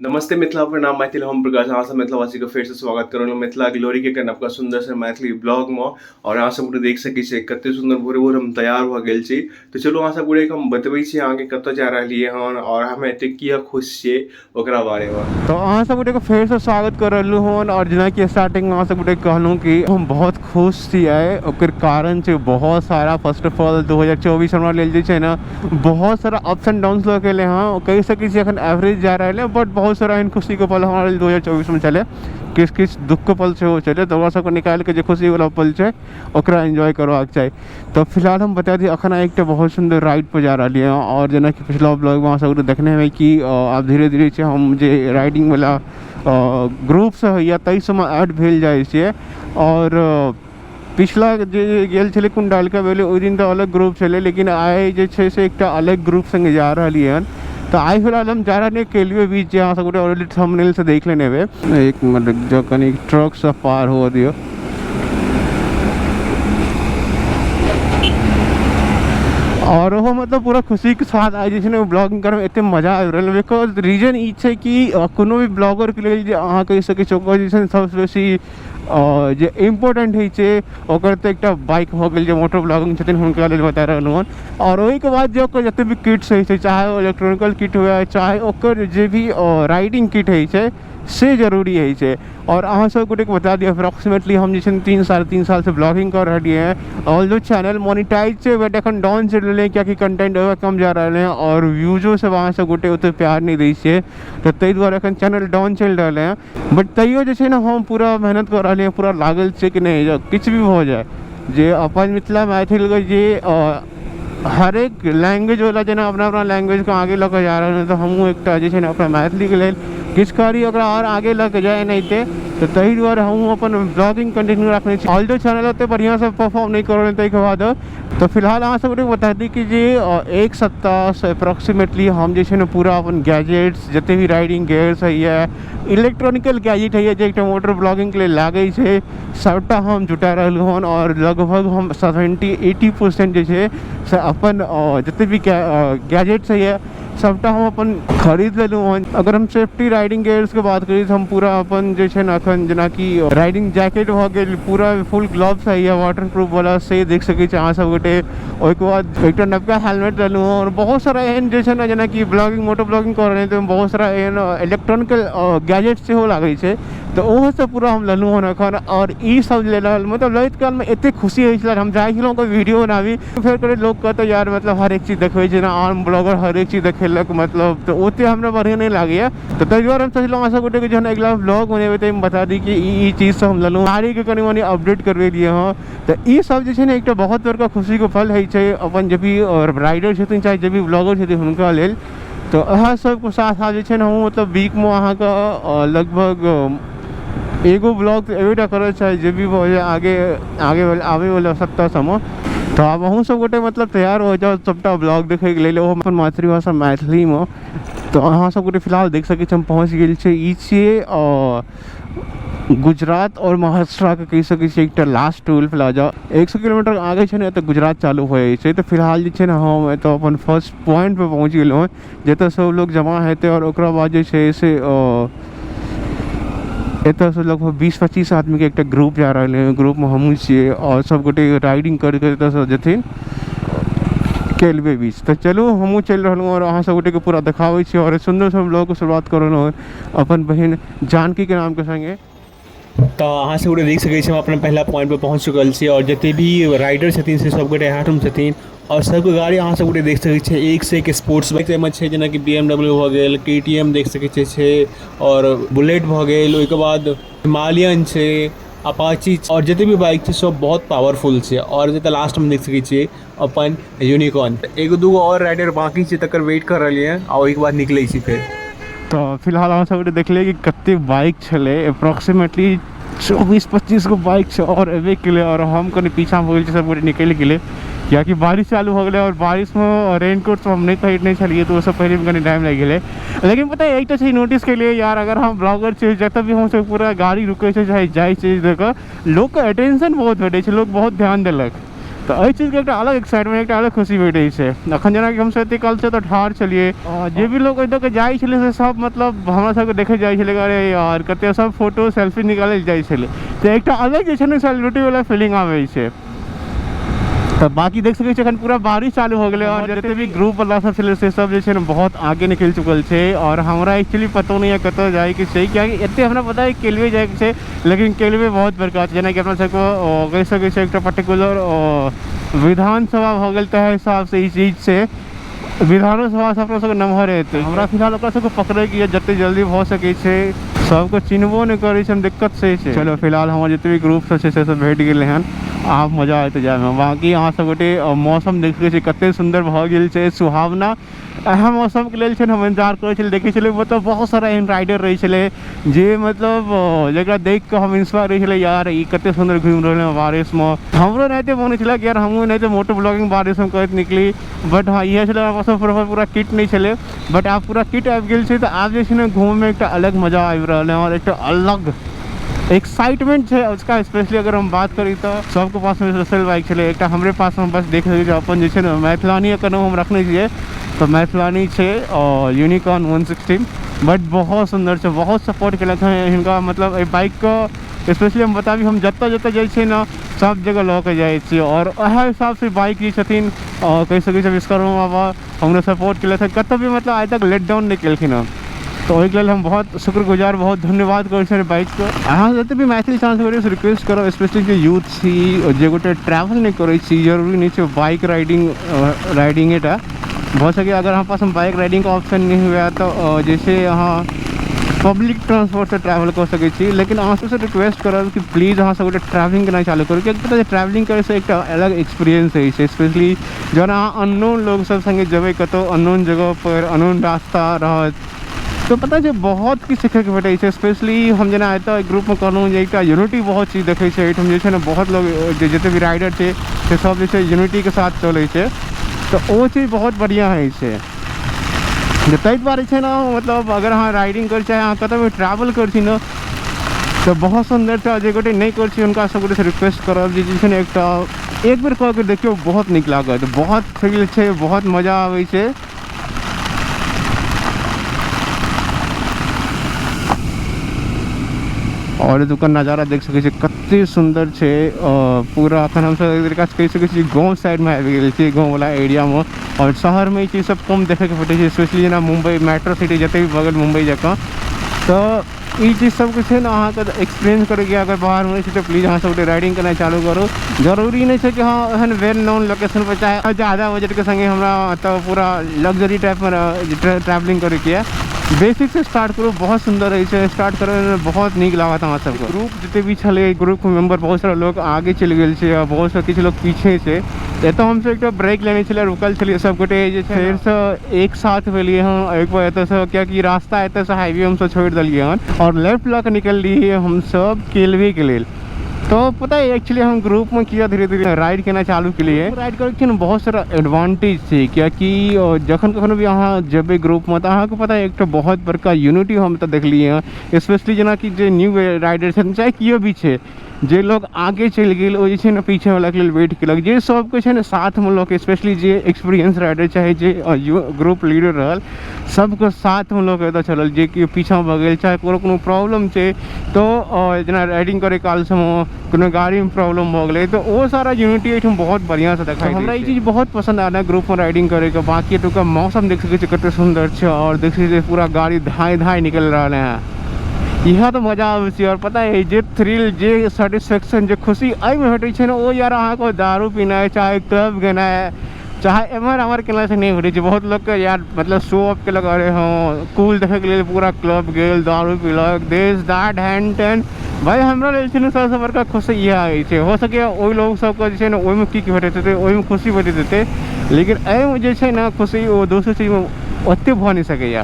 नमस्ते मिथिला, प्रणाम मैथिल। हम प्रकाश, अहाँ सब मिथिलावासी के फेर से स्वागत कर रहलहुँ मिथिला ग्लोरी के नवका सुंदर से मैथिली ब्लॉग में। और अहाँ सब गोटे देख सकै छियै कते सुंदर भोरे भोर हम तैयार भऽ गेल छी। तो चलू अहाँ सब गोटे के हम बतबै छी अहाँके कतऽ जा रहलियै हन और हम एते किया खुश छियै ओकरा बारे में। तो अहाँ सब गोटे के फेर से स्वागत कर रहलहुँ हन। और जेनाकि स्टार्टिंग में अहाँ सब गोटे कहलहुँ कि हम बहुत खुश छियै, ओकर कारण छै बहुत सारा। फर्स्ट ऑफ ऑल 2024 हमरा लेल जे छै ने बहुत सारा अप्स एंड डाउन्स लऽ के एलै हँ। कहि सकै छी एखन एवरेज जा रहल है, बट बहुत सारा एहन खुशीके पल हमरा लेल 2024 में चले। किछु किछु दुःखके पल सेहो चले, तऽ ओकरा सबके निकालिके जे खुशीवला पल छै ओकरा एन्जॉय करबाक चाही। तऽ फिलहाल हम बता दी एखन एकटा बहुत सुन्दर राइड पर जा रहलियै हँ। और जेनाकि पिछला ब्लॉगमे अहाँ सब देखने हेबै कि आब धीरे धीरे छै हम जे राइडिंगवला ग्रुप सब होइए ताहि सबमे ऐड भेल जाइ छियै। और पिछला जे गेल छलै कुण्डालिका भेलै ओहि दिन तऽ अलग ग्रुप छलै, लेकिन आइ जे छै से एकटा अलग ग्रुप सङ्गे जा रहलियै हन। तऽ आइ फिलहाल हम जा रहलियै केलुए बीच, जे अहाँ सब गोटे ऑलरेडी थंबनेल से देख लेने हेबै। एक मिनट जो कनि ट्रक सब पार हुअ दियौ। और ओहो मतलब पूरा खुशी के साथ आइ जे छै ने ब्लॉगिंग करमे एते मजा आबि रहल। Because reason ई छै कि कोनो भी ब्लॉगर के लेल जे अहाँ कहि सकै छी ओकर जे छै ने सबसँ बेसी जे इम्पोर्टेंट होइ छै ओकर तऽ एकटा बाइक भऽ गेल, जे मोटर ब्लॉगिंग छथिन हुनका लेल बता रहलहुँ हन। आओर ओहिके बाद जे ओकर जते भी किट्स होइ छै, चाहे ओ इलेक्ट्रॉनिकल किट हुए चाहे ओकर जे भी राइडिंग किट होइ छै, से जरूरी होइ छै। और अहाँ सब गोटेके बता दिअ अप्रोक्सीमेटली हम जे छै ने 3 साढ़े 3 सालसँ ब्लॉगिंग कऽ रहलियै हँ। ऑल चैनल मोनिटाइज छै, बट एखन डाउन चलि रहलै कियाकि कंटेंट ओहिमे कम जा रहलै हँ और व्यूजो सब अहाँ सब गोटे ओते प्यार नहि दै छियै, तऽ ताहि दुआरे एखन चैनल डाउन चलि रहलै हँ। बट तैयो जे छै ने हम पूरा मेहनत कऽ रहलियै, पूरा लागल छै कि नहि किछु भी भऽ जाय जे अपन मिथिला मैथिलके जे हरेक लैंग्वेजवला जेना अपना अपना लैंग्वेजके आगे लऽ कऽ जा रहल हँ, तऽ हमहूँ एकटा जे छै ने अपना मैथिलीके लेल किछु करी, ओकरा आओर आगे लऽ कऽ जाय एनाहिते। तऽ ताहि दुआरे हमहूँ अपन ब्लॉगिंग कंटिन्यू रखने छी। ऑल्दो चैनल ओते बढ़िआँसँ परफॉर्म नहि कऽ रहल ताहिके बाद। तऽ फिलहाल अहाँ सब बता दी कि जे एक सप्ताहसँ अप्रोक्सीमेटली हम जे छै ने पूरा अपन गैजेट्स जते भी राइडिंग गियर्स होइए, इलेक्ट्रॉनिकल गैजेट होइए जे एकटा मोटर ब्लॉगिंगके लेल लागै छै, सबटा हम जुटा रहलहुँ हन। और लगभग हम 70-80% जे छै से अपन जते भी गैजेट्स होइए सबटा हम अपन खरीद लेलहुँ हन। अगर हम सेफ्टी राइडिंग गियर्सके बात करी तऽ हम पूरा अपन जे छै ने एखन जेनाकि राइडिंग जैकेट भऽ गेल, पूरा फुल ग्लव्स होइए वाटर प्रूफ वाला, से देख सकै छी अहाँ सब गोटे। ओहिके बाद एकटा नवका हेलमेट लेलहुँ हँ। और बहुत सारा एहन जे छै ने जेनाकि ब्लॉगिंग मोटो ब्लॉगिंग कऽ रहल तऽ बहुत सारा एहन इलेक्ट्रॉनिकल गैजेट सेहो लागै छै, तऽ ओहो सब पूरा हम लेलहुँ हन एखन। और ई सब लेलहुँ मतलब लैत कालमे एते खुशी होइ छलै, हम जाइ छलहुँ कोइ वीडियो बनाबी फेर कहै लोक कहतै यार मतलब हरेक चीज देखबै छै जेना आन ब्लॉगर हरेक चीज देखेलक मतलब, तऽ ओते हमरा बढ़िआँ नहि लागैए। तऽ ताहि दुआरे हम सोचलहुँ अहाँ सब गोटेके जहन अगिला ब्लॉग बनेबै ताहिमे बता दी कि ई चीज सब हम लेलहुँ, गाड़ीके कनि मनि अपडेट करबेलियै हँ। तऽ ई सब जे छै ने एकटा बहुत बड़का खुशीके फल होइ छै अपन जे भी राइडर छथिन चाहे जे भी ब्लॉगर छथिन हुनका लेल। तऽ अहाँ सबके साथ साथ जे छै ने हमहूँ मतलब वीकमे अहाँके लगभग एगो ब्लॉग तऽ एबे टा करत, चाहे जे भी भऽ जाए आगे आगे आबैवला सप्ताह सबमे। तऽ आब अहूँ सब गोटे मतलब तैयार हो जाउ सबटा ब्लॉग देखैके लेल, ओहो अपन मातृभाषा मैथिलीमे। तऽ अहाँ सब गोटे फिलहाल देख सकै छी हम पहुँच गेल छी। ई छियै गुजरात और महाराष्ट्रके कहि सकै छियै एकटा लास्ट टोल प्लाजा, 100 किलोमीटर आगे छै ने एतऽ गुजरात चालू हो जाइ छै। तऽ फिलहाल जे छै ने हम एतऽ अपन फर्स्ट पॉइंट पर पहुँच गेलहुँ हँ जतऽ सब लोग जमा हेतै। और ओकरा बाद जे छै से एतऽसँ लगभग 20-25 आदमीके एकटा ग्रुप जा रहल है, ग्रुपमे हमहूँ छियै और सब गोटे राइडिंग करैत एतऽसँ जेथिन केलवे बीच। तऽ चलू हमहूँ चलि रहलहुँ और अहाँ सब गोटेके पूरा देखाबै छी। और सुन्दर सँ ब्लॉगके शुरुआत कऽ रहलहुँ हँ अपन बहिन जानकीके नामके सङ्गे। तऽ अहाँ सब गोटे देख सकै छी हम अपना पहिला पॉइंट पर पहुँच चुकल छी। और जते भी राइडर छथिन से सब गोटे इएह ठाम छथिन और सबके गाड़ी अहाँ सब गोटे देख सकै छियै एक से एक स्पोर्ट्स बाइक एहिमे छै, जेनाकि BMW भऽ गेल, KTM देख सकै छियै छै, और बुलेट भऽ गेल, ओहिके बाद हिमालयन छै, अपाची छै, और जते भी बाइक छै सब बहुत पावरफुल छै। और जतऽ लास्टमे देख सकै छियै अपन यूनिकॉर्न। एगो दूगो और राइडर बाकी छै तकर वेट कर रहलियै हँ आ ओहिके बाद निकलै छी फेर। तऽ फिलहाल अहाँ सब देखलियै कि कते बाइक छलै, अप्रोक्सीमेटली 24-25 गो बाइक छै और एबे केलै। और हम कनि पीछा भऽ गेल छी, सब गोटे निकलि गेलै कियाकि बारिश चालू भऽ गेलै और बारिशमे रेनकोट सब हम नहि पहिरने छलियै, तऽ ओसब पहिरैमे कनि टाइम लागि गेलै। लेकिन पता है एकटा चीज नोटिस केलियै यार, अगर हम ब्लॉगर छियै जतऽ भी हमसब पूरा गाड़ी रुकै छै चाहे जाइ छै देखऽ, लोकके अटेंशन बहुत भेटै छै, लोक बहुत ध्यान देलक। तऽ एहि चीजके एकटा अलग एक्साइटमेंट, एकटा अलग खुशी भेटै छै। अखन जेनाकि हमसब एते काल से तऽ ठाढ़ छलियै, जे भी लोग एतऽ के जाइ छलै से सब मतलब हमरा सबके देखै जाइ छलै, अरे यार कते सब फोटो सेल्फी निकालै जाइ छलै। तऽ एकटा अलग जे छै ने सेलिब्रिटी वाला फीलिंग आबै छै। तऽ बाकी देख सकै छियै अखन पूरा बारिश चालू हो गेलै और जते भी ग्रुप वाला सब छलै से सब जे छै ने बहुत आगे निकलि चुकल छै। और हमरा एक्चुअली पतो नहि यऽ कतऽ जाइके छै, कियाकि एते हमरा पता है केलवे जाइके छै, लेकिन केलवे बहुत बड़का छै। जेनाकि अपना सबके कहि सकै छियै एकटा पर्टिकुलर विधानसभा भऽ गेल, ताहि हिसाबसँ ई चीज छै। विधानसभा से अपना सबके नमहर हेतै। हमरा फिलहाल ओकरा सबके पकड़ैके यऽ जते जल्दी भऽ सकै छै। सबके चिन्हबो नहि करै छै हम, दिक्कत से छै। चलो फिलहाल हमर जते भी ग्रुप सब छै से सब भेट गेलै हन, आब मजा एतै जायमे। बाकी अहाँ सब गोटे मौसम देख सकै छियै कते सुन्दर भऽ गेल छै, सुहावना। एहन मौसमके लेल छै ने हम इंतजार करै छलियै, देखै छलियै मतलब बहुत सारा एहन राइडर रहै छलै जे मतलब जकरा देख कऽ हम इंस्पायर होइ छलै, यार ई कते सुन्दर घुमि रहल है बारिशमे। हमरो एनाहिते मोन होइ छलै कि यार हमहूँ एनाहिते मोटो ब्लॉगिंग बारिशमे करैत निकली। बट हँ इएह छलै हमरा पास प्रॉपर पूरा किट नहि छलै, बट आब पूरा किट आबि गेल छै। तऽ आब जे छै ने घूमयमे एकटा अलग मजा आबि रहल है और एकटा अलग एक्साइटमेंट छै उसका। स्पेशली अगर हम बात करी तऽ सबके पासमे स्पेशल बाइक छलै, एकटा हमरे पासमे बस देख सकै छी अपन जे छै ने मैथिलानी एकर नाम हम रखने छियै, तऽ मैथिलानी छै और यूनिकॉर्न 160, बट बहुत सुन्दर छै, बहुत सपोर्ट केलक हँ हिनका। मतलब एहि बाइकके स्पेशली हम बताबी, हम जतऽ जतऽ जाइ छियै ने सब जगह लऽ कऽ जाइ छियै और ओएह हिसाबसँ बाइक जे छथिन कहि सकै छियै विश्वकर्मा बाबा हमरा सपोर्ट केलथि हँ, कतहु भी मतलब आइ तक let down नहि केलखिन हँ। तऽ ओहिके लेल हम बहुत शुक्रगुजार, बहुत धन्यवाद करै छियनि बाइकके। अहाँ जते भी मैथिली चैनल सबके रिक्वेस्ट करब, स्पेशली जे यूथ छी जे गोटे ट्रैवल नहि करै छी, जरूरी नहि छै बाइक राइडिंगे टा भऽ सकैए। अगर अहाँ पासमे बाइक राइडिंगके ऑप्शन नहि हुए तऽ जैसे अहाँ पब्लिक ट्रांसपोर्टसँ ट्रैवल कऽ सकै छी, लेकिन अहाँ सबसँ रिक्वेस्ट करब कि प्लीज अहाँ सब गोटे ट्रैवलिंग केनाइ चालू करू, कियाकि पता छै ट्रैवलिंग करैसँ एकटा अलग एक्सपीरियंस होइ छै। स्पेशली जहन अहाँ अननोन लोक सब सङ्गे जेबै कतहु अननोन जगहपर, अननोन रास्ता रहत, तऽ पता छै बहुत किछु सीखैके भेटै छै। स्पेशली हम जेना एतऽ ग्रुपमे कहलहुँ जे एकटा यूनिटी बहुत चीज देखै छै एहिठाम, जे छै ने बहुत लोग जते भी राइडर छै से सब जे छै यूनिटीके साथ चलै छै, तऽ ओ चीज बहुत बढ़िआँ होइ छै। ताहि दुआरे छै ने मतलब अगर अहाँ राइडिंग करै चाहे अहाँ कतहु भी ट्रैवल करै छी ने तऽ बहुत सुन्दर छै। जे गोटे नहि करै छी हुनका सब गोटेसँ रिक्वेस्ट करब जे छै ने एकटा एक बेर कऽ के देखियौ, बहुत नीक लागत, बहुत थ्रिल छै, बहुत मजा आबै छै। और एतुका नजारा देख सकै छियै कते सुन्दर छै पूरा। अखन हमसब एक तरीका से कहि सकै छी गाँव साइडमे आबि गेल छी, गाँववला एरियामे। और शहरमे ई चीज सब कम देखैके भेटै छै, स्पेशली जेना मुम्बई मेट्रो सिटी जते भी भऽ गेल मुम्बई जकाँ, तऽ ई चीज सबके छै ने अहाँके एक्सपीरियंस करैके। अगर बाहरमे रहै छी तऽ प्लीज अहाँ सब राइडिंग केनाइ चालू करू। जरूरी नहि छै कि हँ एहन वेल नोन लोकेशन पर चाहे ज़्यादा बजटके संगे हमरा तऽ पूरा लग्जरी टाइपमे ट्रैवलिंग करैके यऽ, बेसिक से स्टार्ट करू, बहुत सुन्दर रहै छै। स्टार्ट करैमे बहुत नीक लागत अहाँ सबके। ग्रुप जते भी छलै ग्रुपके मेम्बर बहुत सारा लोक आगे चलि गेल छै आ बहुत सारा किछु लोक पीछे छै। एतऽ हमसब एकटा ब्रेक लेने छलियै, रुकल छलियै सब गोटे जे छै फेरसँ एक साथ भेलियै हँ एक बार एतऽसँ, कियाकि रास्ता एतऽसँ हाईवे हमसब छोड़ि देलियै हन और लेफ्ट लऽ कऽ निकललियै हमसब केलवेके लेल। तो पता है एक्चुअली हम ग्रुप में किया धीरे धीरे राइड केना चालू केलियै। राइड करैके ने बहुत सारा एडवांटेज छै, कियाकि जखन कखनो भी अहाँ जेबै ग्रुप में तऽ अहाँके पता है एकटा बहुत बड़का यूनिटी हम तऽ देखलियै हँ। स्पेशली जेनाकि जे न्यू राइडर छथिन चाहे केओ भी छै, जे लोग आगे चलि गेल ओ जे छै ने पीछे वाला के लेल वेट केलक, जे सबके छै ने साथमे लऽ के, स्पेशली जे एक्सपीरियंस राइडर चाहे जे ग्रुप लीडर रहल सबके साथमे लऽ के एतऽ चलल, जे केओ पीछाँ भऽ गेल चाहे कोनो कोनो प्रॉब्लम छै तऽ जेना राइडिंग करै काल सबमे कोनो गाड़ीमे प्रॉब्लम भऽ गेलै तऽ ओ सारा यूनिटी एहिठाम बहुत बढ़िआँसँ देखाइ। हमरा ई चीज बहुत पसन्द आयल ग्रुपमे राइडिंग करैके। बाकी एतुका मौसम देख सकै छियै कते सुन्दर छै और देख सकै छियै पूरा गाड़ी धाँइ धाँइ निकलि रहल है। इएह तऽ मजा आबै छै। और पता है जे थ्रिल, जे सेटिस्फेक्शन, जे खुशी एहिमे भेटै छै ने ओ यार अहाँके दारू पीनाइ चाहे क्लब गेनाइ चाहे एम्हर आम्हर केलासँ नहि भेटै छै। बहुत लोकके यार मतलब शो ऑफ केलक, अरे हँ कूल देखैके लेल पूरा क्लब गेल, दारू पीलक, दिस that हैन टेन। भाई हमरा लेल छै ने सबसँ बड़का खुशी इएह होइ छै। हो सकैए ओहि लोक सबके जे छै ने ओहिमे की भेटैत हेतै, ओहिमे खुशी भेटैत हेतै, लेकिन एहिमे जे छै ने खुशी ओ दोसर चीजमे ओतेक भऽ नहि सकैए।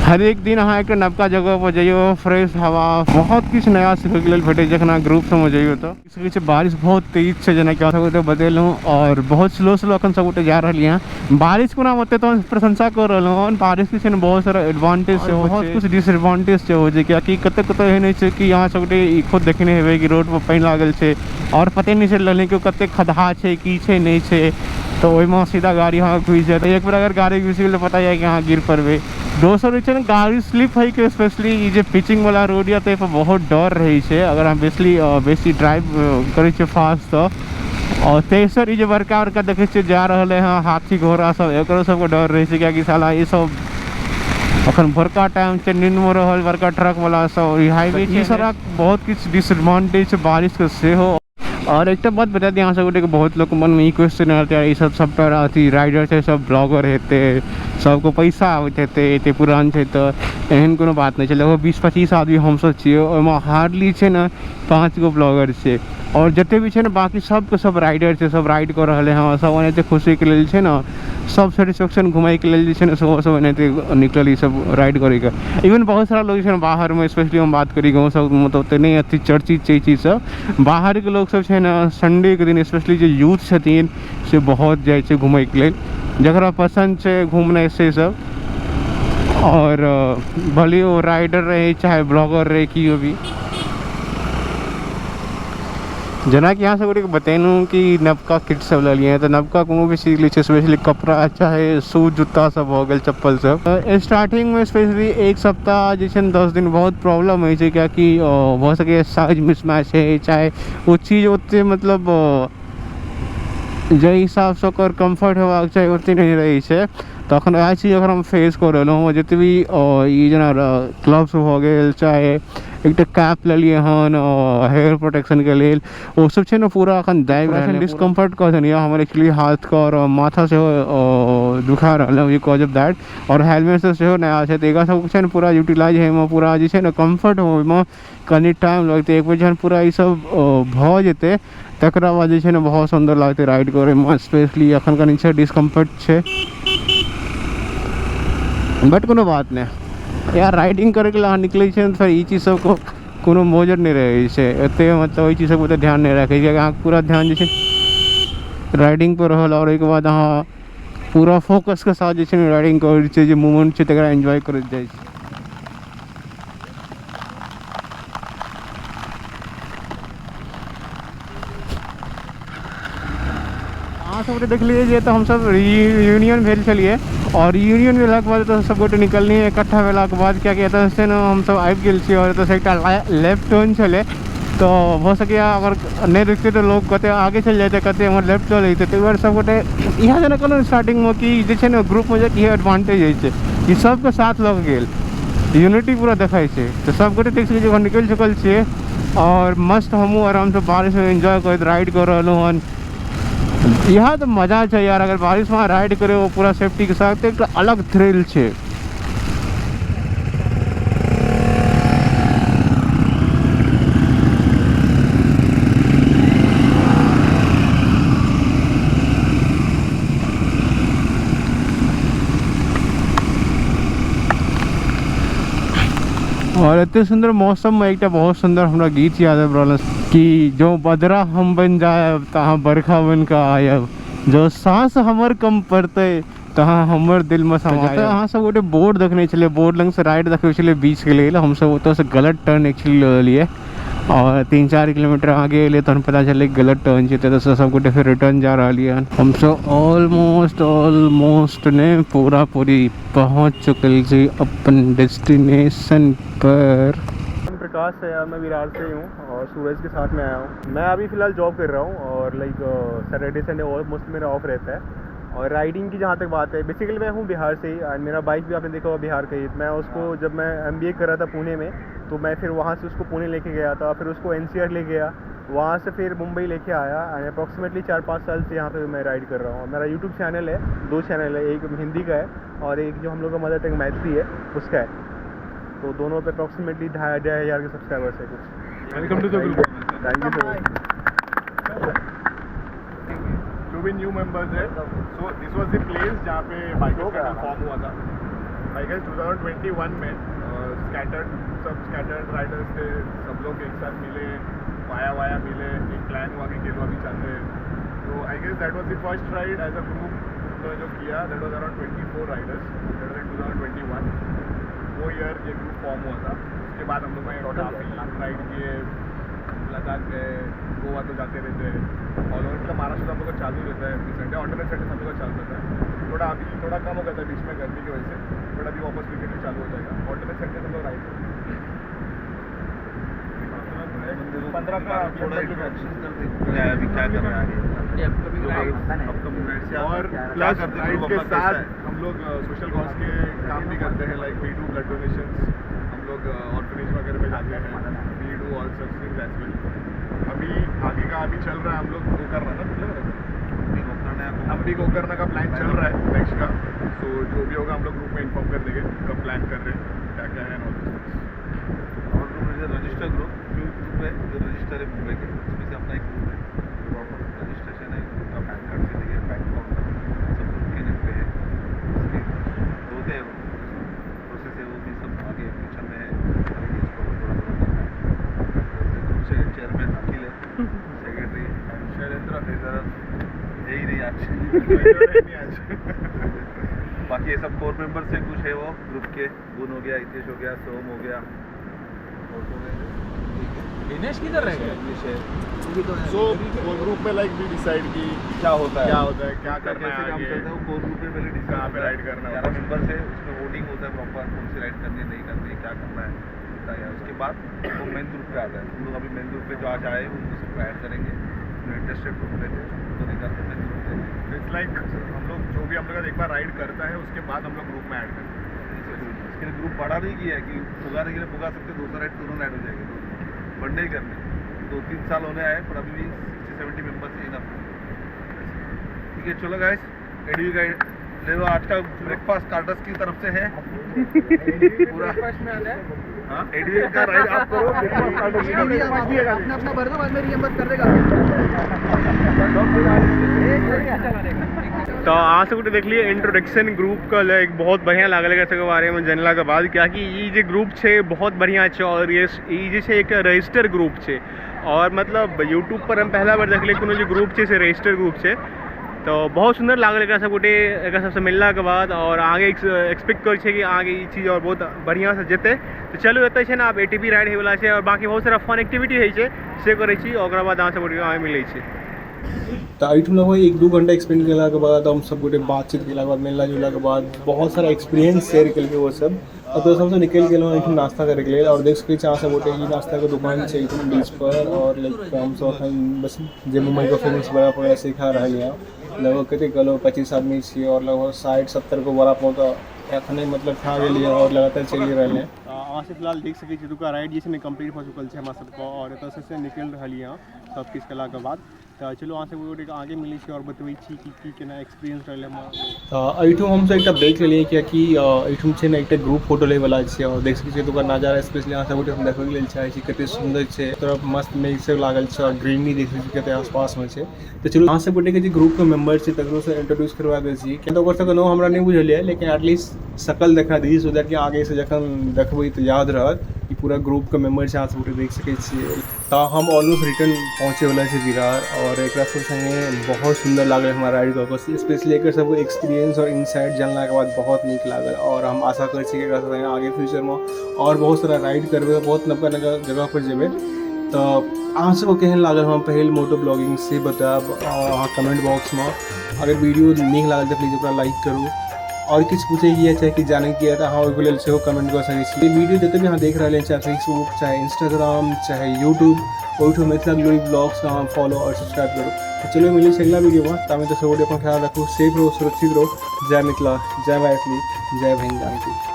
हरेक दिन अहाँ एकटा नवका जगह पर जइयो, फ्रेश हवा, बहुत किछु नया सीखैके लेल भेटै जखन अहाँ ग्रुप सबमे जइयो। तऽ छै बारिश बहुत तेज छै जेनाकि अहाँ सबके बतेलहुँ, और बहुत स्लो स्लो अखन सब गोटे जा रहलियै हँ। बारिश कोना ओते तऽ प्रशंसा कऽ रहलहुँ हँ, बारिश के छै ने बहुत सारा एडवांटेज सेहो, बहुत कुछ डिसएडवांटेज सेहो छै, कियाकि कतऽ कतऽ एहन होइ छै कि अहाँ सब गोटे ई खुद देखने हेबै कि रोड पर पानि लागल छै और पते नहि चलि रहलै कि कते खद्धा छै की छै नहि छै, तऽ ओहिमे सीधा गाड़ी अहाँके घुसि जायत। एक बेर अगर गाड़ी घुसि गेल तऽ पता यऽ कि अहाँ गिर पड़बै। दोसर होइ छै ने गाड़ी स्लिप होइके, स्पेशली ई जे पिचिंग वाला रोड यऽ ताहि पर बहुत डर रहै छै अगर अहाँ बेसी ड्राइव करै छियै फास्ट तऽ। और तेसर ई जे बड़का बड़का देखै छियै जा रहल हँ हाथी घोड़ा सब, एकरो सबके डर रहै छै, कियाकि साला ई सब अखन भोरका टाइम छै, नींदमे रहल बड़का ट्रक वाला सब, ई हाईवे छै, ई सारा बहुत किछु डिसएडवांटेज छै बारिश के सेहो। और एकटा बात बता दी अहाँ सब गोटेके, बहुत लोक मनमे ई क्वेश्चन रहतै ई सब सबटा अथी राइडर छै, सब ब्लॉगर हेतै, सबके पैसा आबैत हेतै, एते पुरान छै, तऽ एहन कोनो बात नहि छै। लगभग 20-25 आदमी हमसब छियै, ओहिमे हार्डली छै ने 5 गो ब्लॉगर छै, और जते भी छै ने बाकी सबके सब राइडर छै, सब राइड कऽ रहलै हँ, सब एनाहिते खुशीके लेल छै ने, सब सेटिस्फेक्शन घुमैके लेल जे छै ने सब एनाहिते निकलल ई सब राइड करैके। इवन बहुत सारा लोग छै ने बाहरमे, स्पेशली हम बात करी गाँव सब मतलब ओते नहि अथी चर्चित छै ई चीज सब, बाहरके लोक सब छै ने संडेके दिन स्पेशली जे यूथ छथिन से बहुत जाइ छै घुमैके लेल, जकरा पसन्द छै घुमनाइ से सब, और भले ओ राइडर रहै चाहे ब्लॉगर रहै किओ भी। जेनाकि अहाँ सब गोटेके बतेलहुँ कि नवका किट सब लेलियै, तऽ नवका कोनो भी चीज लै छै स्पेशली कपड़ा चाहे शूज जूता सब भऽ गेल, चप्पल सब, स्टार्टिंगमे स्पेशली 1 सप्ताह जे छै ने 10 दिन बहुत प्रॉब्लम होइ छै, कियाकि भऽ सकैए साइज मिसमैच छै, चाहे ओ चीज ओते मतलब जाहि हिसाबसँ ओकर कम्फर्ट हेबाक चाही ओते नहि रहै छै। तखन वएह चीज अखन हम फेस कऽ रहलहुँ हँ, जते भी ई जेना ग्लव्स भऽ गेल, चाहे एकटा कैप लेलियै हन हेयर प्रोटेक्शनके लेल, ओ सब छै ने पूरा अखन दाबि रहल, डिस्कम्फर्ट कऽ देने यऽ हमर एक्चुअली हाथके आओर माथा सेहो दुखा रहल है because of that. आओर हेलमेट सब सेहो नया छै, तऽ एकरा सबके छै ने पूरा यूटिलाइज होइमे, पूरा जे छै ने कम्फर्ट होइमे कनि टाइम लगतै। एक बेर जहन पूरा ई सब भऽ जेतै तकरा बाद जे छै ने बहुत सुन्दर लागतै राइड करैमे, स्पेशली अखन कनि छै डिस्कम्फर्ट छै, बट कोनो बात नहि यार, राइडिंग करैके लेल अहाँ निकलै छियै ने फेर ई चीज सबके कोनो मोजर नहि रहै छै एते, मतलब ओहि चीज सबके ओते ध्यान नहि राखै छै, कियाकि अहाँके पूरा ध्यान जे छै राइडिंग पर रहल, आओर ओहिके बाद अहाँ पूरा फोकसके साथ जे छै ने राइडिंग करै छियै, जे मूवमेंट छै तकरा एन्जॉय करैत जाइ छै। अहाँ सबके देखलियै जे तऽ हमसब रियूनियन भेल छलियै, और रियूनियन भेलाके बाद एतऽ सब गोटे निकललियै इकट्ठा भेलाके बाद, कियाकि एतऽ से ने हमसब आबि गेल छियै और एतऽ से एकटा लेफ्ट टर्न छलै, तऽ भऽ सकैए अगर नहि रुकतै तऽ लोक कते आगे चलि जेतै, कते एम्हर लेफ्ट चलि जेतै। ताहि दुआरे सब गोटे इएह जेना कहलहुँ स्टार्टिंगमे कि जे छै ने ग्रुपमे जाइके इएह एडवांटेज होइ छै कि सबके साथ लऽ कऽ गेल, यूनिटी पूरा देखाइ छै। तऽ सब गोटे देख सकै छियै निकलि चुकल छियै और मस्त हमहूँ आरामसँ बारिशमे एन्जॉय करैत राइड कऽ रहलहुँ हन। इएह तऽ मजा छै यार, अगर बारिशमे राइड करै पूरा सेफ्टीके साथ तऽ एकटा अलग थ्रिल छै। और एते सुंदर मौसम में एकटा बहुत सुंदर हमरा गीत याद आबि रहल कि जो बदरा हम बन जायब तहाँ बरखा बन के आयब, जो सांस हमर कम पड़तै तहाँ हमर दिल में समायब। अहाँ सब गोटे बोर्ड देखने छलियै, बोर्ड लग से राइड देखबै छलियै बीच के लेल, हमसब ओतऽसँ गलत टर्न एक्चुअली लऽ लेलियै और 3-4 किलोमीटर आगे एलियै तहन पता चललै गलत टर्न छै, ततऽसँ सब गोटे फेर रिटर्न जा रहलियै हन। हमसब ऑलमोस्ट ने पूरा पूरी पहुँच चुकल छी अपन डेस्टिनेशन पर। प्रकाश है यार, मैं विरार से ही हूँ और सूरज के साथ में आया हूँ। मैं अभी फ़िलहाल जॉब कर रहा हूँ और लाइक सैटरडे संडे और मोस्टली मेरा ऑफ रहता है। और राइडिंग की जहाँ तक बात है, बेसिकली मैं हूँ बिहार से ही एंड मेरा बाइक भी आपने देखा होगा बिहार का ही। मैं उसको जब मैं MBA कर रहा था पुणे में, तो मैं फिर वहाँ से उसको पुणे लेके गया था, फिर उसको NCR ले गया, वहाँ से फिर मुंबई लेके आया एंड अप्रॉक्सीमेटली 4-5 साल से यहाँ पे मैं राइड कर रहा हूँ। मेरा यूट्यूब चैनल है, 2 चैनल है, एक हिंदी का है और एक जो हम लोग का मदर टंग मैथिली है उसका है। तो दोनों पे अप्रॉक्सीमेटली 2,500 हज़ार के सब्सक्राइबर्स है कुछ। Welcome to the group. Thank you so much. जो भी न्यू मेंबर्स है, so this was the place जहाँ पे बाइकर्स का फॉर्म हुआ था। I guess 2021 में स्कैटर्ड, सब स्कैटर्ड राइडर्स थे, सब लोग एक साथ मिले, वाया वाया मिले, एक प्लान हुआ कि केलवा भी चाहते हैं। तो I guess that was the first ride as a group जो किया, that was around 24 riders, that was in 2021। वो ईयर ये ग्रुप फॉर्म हुआ था। उसके बाद हम लोग ने काफ़ी राइड किए, लद्दाख गए, गोवा तो जाते रहते हैं, ऑल ओवर मतलब महाराष्ट्र हम लोग का चालू रहता है, एवरी संडे, ऑल्टरनेट संडे हम लोग का चालू रहता है। थोड़ा अभी थोड़ा कम हो गया था बीच में गर्मी की वजह से, बट अभी वापस वीकेंड में चालू हो जाएगा। ऑल्टरनेट संडे हम लोग राइड करते हैं। 15 का थोड़ा इंट्रोडक्शन कर दे, क्या है अभी, क्या कर रहा है आगे और प्लस राइड के साथ हम लोग सोशल कॉज के काम भी करते हैं, like we do blood donations, हम लोग ऑर्फनेज वगैरह में जाते हैं, we do all such things as well. अभी आगे का अभी चल रहा है, हम लोग वो कर रहा है ना, हम भी गोकर्ण का प्लान चल रहा है नेक्स्ट का। सो जो भी होगा हम लोग ग्रुप में इन्फॉर्म कर देंगे कब प्लान कर रहे हैं, क्या क्या है और और ग्रुप रजिस्टर ग्रुप जो ग्रुप है जो रजिस्टर है मुंबई के, उसमें से अपना एक ग्रुप है, प्रॉपर रजिस्ट्रेशन है ग्रुप का, पैन कार्ड से लेके बैंक अकाउंट तक सब ग्रुप के नेम पे है। उसके जो होते हैं प्रोसेस है वो भी सब आगे फ्यूचर में है, करेंगे इसको थोड़ा थोड़ा करना है। ग्रुप से चेयरमैन अखिल है, सेक्रेटरी शैलेंद्र ट्रेजरर है ही नहीं आज बाकी ये सब कोर मेंबर्स है, कुछ है वो ग्रुप के, गुण हो गया, हितेश हो गया, सोम हो गया, और कौन है? ठीक है, दिनेश किधर रह गया? दिनेश है। सो वो ग्रुप में लाइक we decide कि क्या होता है, क्या होता है, क्या करना कैसे है, काम आगे चलता है, वो कोर ग्रुप में पहले डिसाइड कहाँ पे राइड करना है। 11 मेंबर्स है, उसमें वोटिंग होता है प्रॉपर, कौन सी राइड करनी है, नहीं करनी है, क्या करना है, होता है। उसके बाद वो मेन ग्रुप पे आता है। हम लोग अभी मेन ग्रुप पे जो आज आए उनको सबको ऐड करेंगे, जो इंटरेस्टेड ग्रुप में थे उनको निकाल के मेन ग्रुप देंगे। It's like हम लोग जो भी हम लोग एक बार राइड करता है उसके बाद हम लोग ग्रुप में ऐड करते हैं। इसके लिए ग्रुप बड़ा नहीं किया है कि पुगाने के लिए पुगा सकते, 200 राइड तुरंत ऐड हो जाएंगे, बढ़ने ही करने 2-3 साल होने आए, पर अभी भी 60-70 मेंबर्स इनफ। ठीक है, चलो गाइस, एडवी गाइड ले लो। आज का ब्रेकफास्ट कार्टस की तरफ से है पूरा। हाँ, एडवी का राइड आप करो, ब्रेकफास्ट कार्टस की तरफ से। अपना अपना भर दो, बाद में रिएम्बर्स कर देगा। तो अहाँ सब गोटे देखलिए इंट्रोडक्शन ग्रुपके लाइक बहुत बढ़िया लागल एकरा सबके बारेमे जानलाके बाद, कियाकि ई जे ग्रुप छै बहुत बढ़िया छै और ये ई जे छै एक रजिस्टर ग्रुप छै और मतलब यूट्यूब पर हम पहला बार देखलिए कोनो जे ग्रुप छै से रजिस्टर ग्रुप छै। तो बहुत सुंदर लागल एकरा सब गोटे एकरा सबसँ मिललाके बाद और आगे एक्सपेक्ट करै छियै कि आगे ई चीज और बहुत बढ़िआँसँ जेतै। तऽ चलू एतऽ छै ने आब ATV ride होइवला छै और बाकी बहुत सारा फन एक्टिविटी होइ छै से करै छी, ओकरा बाद अहाँ सब गोटे आगे मिलै छी। तऽ एहिठाम लगभग 1-2 घंटा स्पेंड केलाके बाद हम सब गोटे बातचीत केलाके बाद मिलला जुललाके बाद बहुत सारा एक्सपीरियंस शेयर केलकै ओ सब। ओतऽ सबसँ निकलि गेलहुँ एहिठाम नाश्ता करैके लेल और देख सकै छी अहाँ सब गोटे ई नाश्ताके दुकान छै एहिठाम बीच पर और लाइक हमसब एखन बस जे मुम्बईके फेमस बड़ा पाव से खा रहल यऽ। लगभग कतेक कहलहुँ 25 आदमी छियै और लगभग 60-70 गो बड़ा पाव तऽ एखने मतलब खा गेलियै और लगातार चलि रहल यऽ। अहाँ सब फिलहाल देख सकै छी एतुका राइड जे छै ने कम्प्लीट भऽ चुकल छै हमरा सबके और एतऽसँ से निकलि रहल यऽ सब किछु केलाके बाद। तऽ चलू अहाँ सब गोटेके आगे मिलै छी और बतबै छी कि की केना एक्सपीरियंस रहलै हमर। तऽ एहिठाम हमसब एकटा ब्रेक लेलियै कियाकि एहिठाम छै ने एकटा ग्रुप फोटो लैवला छै और देख सकै छियै एतुका नजारा स्पेशली अहाँ सब गोटे हम देखैके लेल चाहै छी कते सुन्दर छै, तरफ मस्त मेघ सब लागल छै और ग्रीनरी देख सकै छी कते आसपासमे छै। तऽ चलू अहाँ सब गोटेके जे ग्रुपके मेम्बर छै तकरोसँ इंट्रोड्यूस करवा दै छी, किया तऽ ओकर सबके नाम हमरा नहि बुझल यऽ लेकिन एटलीस्ट शकल देखा दी सो that कि आगेसँ जखन देखबै तऽ याद रहत कि पूरा ग्रुपके मेम्बर छै, अहाँ सब गोटे देख सकै छियै। तऽ हम ऑलमोस्ट रिटर्न पहुँचैवला छी विरार और एकरा सब सङ्गे बहुत सुन्दर लागल हमरा राइड कऽ कऽ, स्पेशली एकर सबके एक्सपीरियंस और इनसाइट जानलाके बाद बहुत नीक लागल और हम आशा करै छी कि एकरा सब सङ्गे आगे फ्यूचरमे और बहुत सारा राइड करबै, बहुत नवका नवका जगहपर जेबै। तऽ अहाँ सबके केहन लागल हमर पहिल मोटो ब्लॉगिंग से बतायब अहाँ कमेंट बॉक्समे। अगर वीडियो नीक लागल तऽ प्लीज ओकरा लाइक करू और किछु पूछैके यऽ चाहे किछु जानैके यऽ तऽ अहाँ ओहिके लेल सेहो कमेंट कऽ सकै छी। वीडियो जते भी अहाँ देख रहल छी चाहे फेसबुक चाहे इंस्टाग्राम चाहे यूट्यूब, ओहिठाम मिथिला ग्लोरी ब्लॉग्स अहाँ फॉलो और सब्सक्राइब करू। तऽ चलू मिलै छै अगिला वीडियोमे, तामे तऽ सब गोटे अपन ख्याल राखू, सेफ रहू, सुरक्षित रहू। जय मिथिला, जय मैथिली, जय बहिन जानकी।